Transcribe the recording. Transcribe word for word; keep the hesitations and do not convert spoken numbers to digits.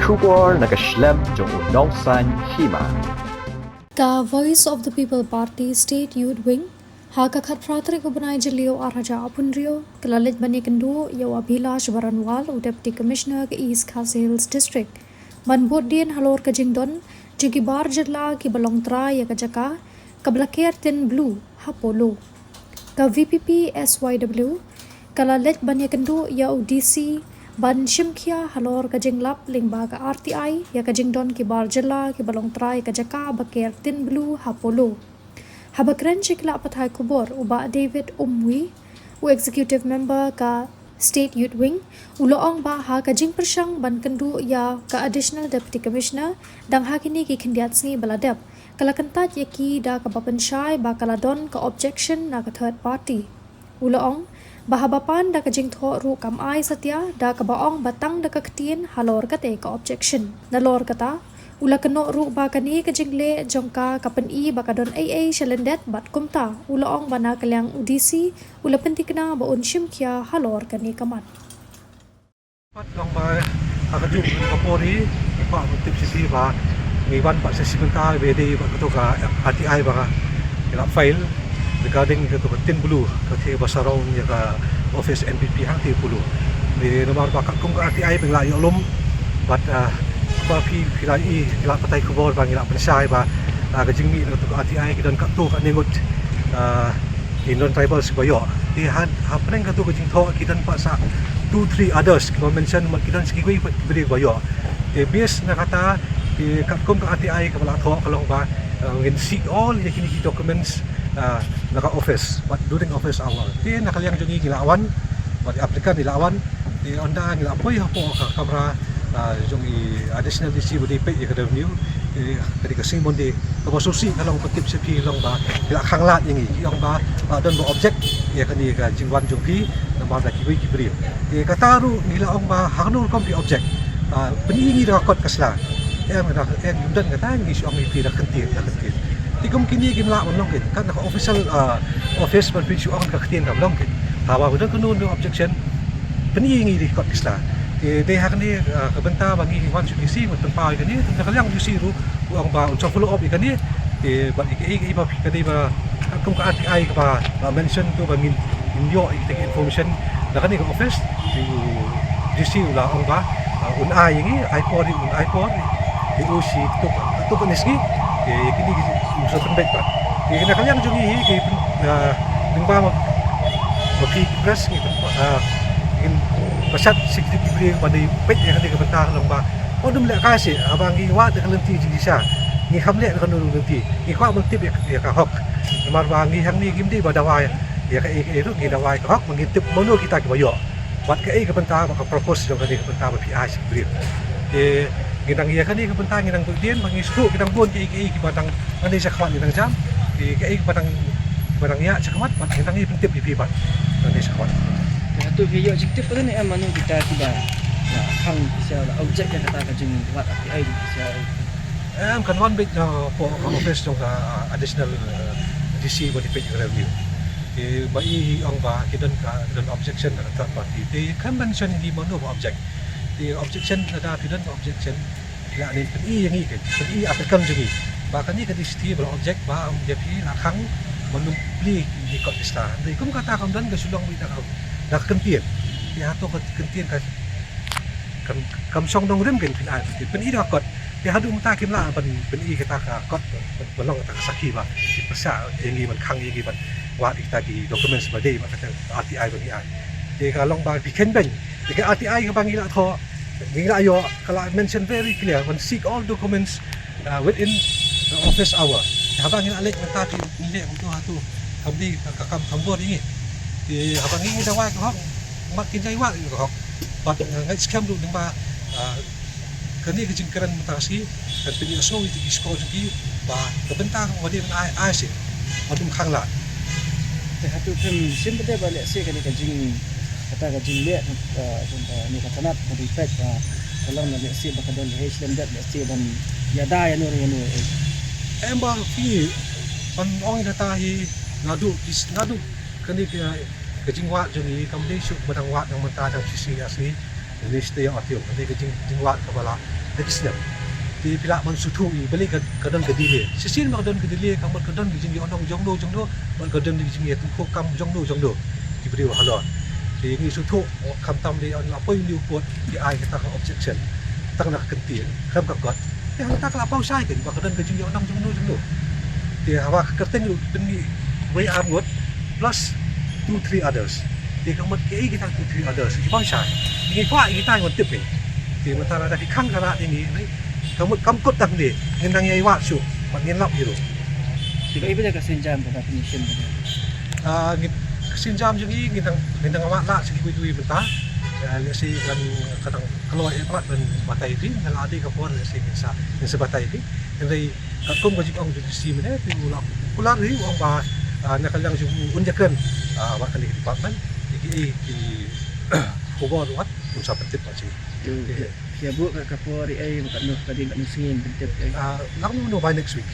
Khubor na ka shlem jong u nongsaiñ hima. Ka Voice of the People Party State Youth Wing, ha ka khatphra tarik u bnai Jylliew arhajar arphew, ka la leit ban ïakynduh ïa u Abhilash Baranwal, u Deputy Commissioner ka East Khasi Hills District, ban bud dien halor ka jingdon jong ki bar jylla kiba long trai ïa ka jaka kaba la ker Tin Blue ha Polo. Ka V P P S Y W ka la leit ban ïakynduh ïa u D C ban shim khia halor ka jinglap lyngba ka R T I ïa ka jingdon ki bar jylla kiba long trai ïa ka jaka ba ker Tin Blue ha Polo. Haba kren sha ki lad pathai khubor, u Bah David Umwi, u Executive Member ka State Youth Wing, u la ong ba ha ka jingpyrshang ban kynduh ïa ka Additional Deputy Commissioner, dang ha kine ki khyndiat sngi ba la dep, ka la kyntait ïa ki da kaba pynshai ba ka la don ka objection na ka third party. U la ong ba haba pan da ka jingthoh ruh kam ai satia da kaba ong ba tang da ka ktien halor kata ka objection. Nalor kata, u la kynnoh ruh ba kane ka jingleh jong ka ka pyni ba ka don ei ei sha lyndet bad kumta u la ong ba na ka liang u D C u la pynthikna ba un shim khia halor kane ka mat. Pat long ba ha ka juh ka por hi, pat ban tip sha phi ba ngi wan pat sa sha bynta ba dei bad kato ka R T I ba ngi la file regarding kato ka Tin Blue, ka thie ba surround ïa ka office N P P hangtei Polo. Namar ba katkum ka R T I ba ngi la ïoh lum bad, ah, ba phi, phi la i, phi la pathai khubor ba ngi la pynshai ba, ah, ka jingmih na kato ka R T I ki don katto katne ngut, ah, ki non-tribals ba ïoh. Te ha, hapdeng kato ka jingthoh ki don pat sa two three others kiba mention, bad ki don sa kiwei pat ki briew ba ïoh. Te based na kata, te katkum ka R T I kaba la thoh ka long ba, uh, ngin seek all ïa kine ki documents, uh, na ka office, bad during office hour. Te na ka liang jong ngi ngi la wan, bad applicant ngi la wan, te ynda ngi la poi hapoh ka kamra, ah, jong i Additional D C ba dei peit ïa ka revenue, eh, ka dei ka sngi Monday, kaba sngewsih ka long ba tip sha phi long ba ki la khanglad ïa ngi, ki ong ba, ah, don ba object ïa kane ka jingwan jong phi namar da kiwei ki briew. Te kata ruh ngi la ong ba ha kano rukom phi object, ah, pyni ïa ngi da ka kot ka sla. Em da, em ym don kata ngi shu ong ïa phi da ka ktien, da ka ktien. Te kum kine kim lah ban long keiñ, kat na ka official, ah, office ban phin shu ong da ka ktien kam long keiñ. Haba don kano kano objection, pyni ïa ngi da ki kot ki sla. Te dei ha kane, ah, ka bynta ba ngi wan sha D C ban pynpaw ïa kane, te na ka liang D C ruh u ong ba un sa follow up ïa kane. Te bad ïa kaei kaei ba ka dei ba katkum ka R T I kaba la mention to ba ngin, ngin ïoh ïa kita ki information na kane ka office. Te u D C u la ong ba, ah, un ai ïa ngi, ai por, un ai por. Te u shi tuk tuk ne sngi. Te ïa kine ki u sa pynbeit pat. Te na ka liang jong ngi hi ki, ah, lyngba ma, ma phi ki press ngi, ah, ngin pynshai sha ki briew ba dei peit ïa kane ka bynta ka long ba wat nym lehkai seh, haba ngi wad da ka lynti jingshisha, ngi kham leh da kano kano lynti, ngi kwah ban tip ïa, ïa ka hok. Namar ba ngi hangne ngim dei ba dawa ïa kaei kaei ruh, ngi dawa ïa ka hok, ba ngin tip mano kita kiba ïoh. Bad kaei ka bynta bad ka purpose jong kane ka bynta ba phi ai sha ki briew. Te ngi dang ïa kane ka bynta ngi dang duh dien, ba ngi sngewthuh ki dang bun kiei kiei kiba dang, ngan dei sha khmat ngi dang jam. Te kaei kiba dang, kiba dang ïa sha khmat bad ngi dang ïa pyntip ïa phi bad ngan dei sha khmat. Te hato phi ïoh jingtip pat ne em mano kita kiba la khang sha, la object ïa kata ka jingwad R T I jong phi sha? Em, kan wan beit na, uh, office jong ka, uh, additional, uh, D C ba dei peit revenue. Te ba i hi ong ba ki don ka, don objection na ka third party. Te kan mention ïa ngi mano ba object. Te objection lada ki don ka objection, la nin pyni ïa ngi, kan pyni applicant jong ngi ba kane ka D C T ba la object ba ong ïa phi la khang ban nym plie ïa ki kot ki sla. Te kum kata kam don ka shu long beit da ka, da ka kyntien. Te hato ka kyntien ka kam, kam shong nongrim kan phin ai, phin pyni da ka kot. Te haduh mynta kim lah ban pyni kata ka kot, ban, ban long kata ka sakhi ba ki pyrshah ïa ngi ban khang ïa ngi ban wad ïa kita ki documents ba dei bad kata R T I ba ngi ai. Te ka long ba phi khein beiñ. Te ka R T I kaba ngi la thoh, ngi la ïoh, ka la mention very clear, ban seek all documents, uh, within the office hour. Te haba ngi la leit mynta phi leh kumto hato kam dei ka, ka kam kam bor ïa ngi. Te haba ngi, ngi dawa ïa ka hok, mat kin jai wad ïa ka hok. Bad, uh, ngi skhem ruh lyngba, uh, kane ka jingkren mynta ka sngi kan pynïasnoh ïa ki shkor jong ki ba ka bynta ka ba dei ban ai, ai seh, ba dum khang lad. Te hato phim shim pat de ba lehse kane ka jing, kata ka jingleh, eh, jong kane ka tnat ka dei peit ba ka long na lehse ba ka don ïa hei shlem dep lehse ban ïada ïa no ïa no, eh? Em ba phi ban ong ïa kata hi naduh ki, naduh kane ka, ka jingwad jong ngi kam dei shuh ba dang wad nang mynta dang shisngi ar sngi. Ngi stay ïa ationg, kane ka jing, jingwad kaba la, Ki snem. Te phi lah ban sngewthuh ïa balei ka, ka don ka delay. Shisien ba ka don ka delay, ka mut ka don ki jingïohnong jong no jong no, bad ka don ki jingïatyngkhuh kam jong no jong no. Ki briew halor. Te ngi sngewthuh, oh, khamtam de, oh, la poi une u kot, ki ai kata ka objection. Tang na ka kyntien, khlem ka kot. Te hangta ka la paw shai kein, ba ka don ka jingïohnong jong no jong no. Te haba ka kyrteng ruh pynmih wei ar ngut, plus two three others. Te ka mut kiei kita two three others, ki paw shai. Ngi kwah ïa kita ngi wan tip kein. Te mynta lada ki khang ka rat ïa ngi, ne? Ka mut kam kut tang de, ngin nang ïai wad shuh, bad ngin lap hi ruh. Te kaei ba ka sienjam kaba phi shim kane? Ah, ngin, ka sienjam jong ngi, ngin nang, ngin nang wad lah sha kiwei kiwei mynta. Ah, lehse ngan, ka dang kloi eh pat ban batai phi, ngan lah dei ka por lehse ngin sa, ngin sa batai phi. Hynrei katkum ka jingong jong u D C mynne, te u la kular hi, u ong ba, ah, na ka liang jong u un ïakren, ah, bad kane ka department, ïa kiei ki khubor wat un sa pyntip pat sha ngi. Te, te, ïa buh ka, ka por ïa ei, ba katno, ka dei katno sngi pyntip ei? Ah, lah kumno by next week.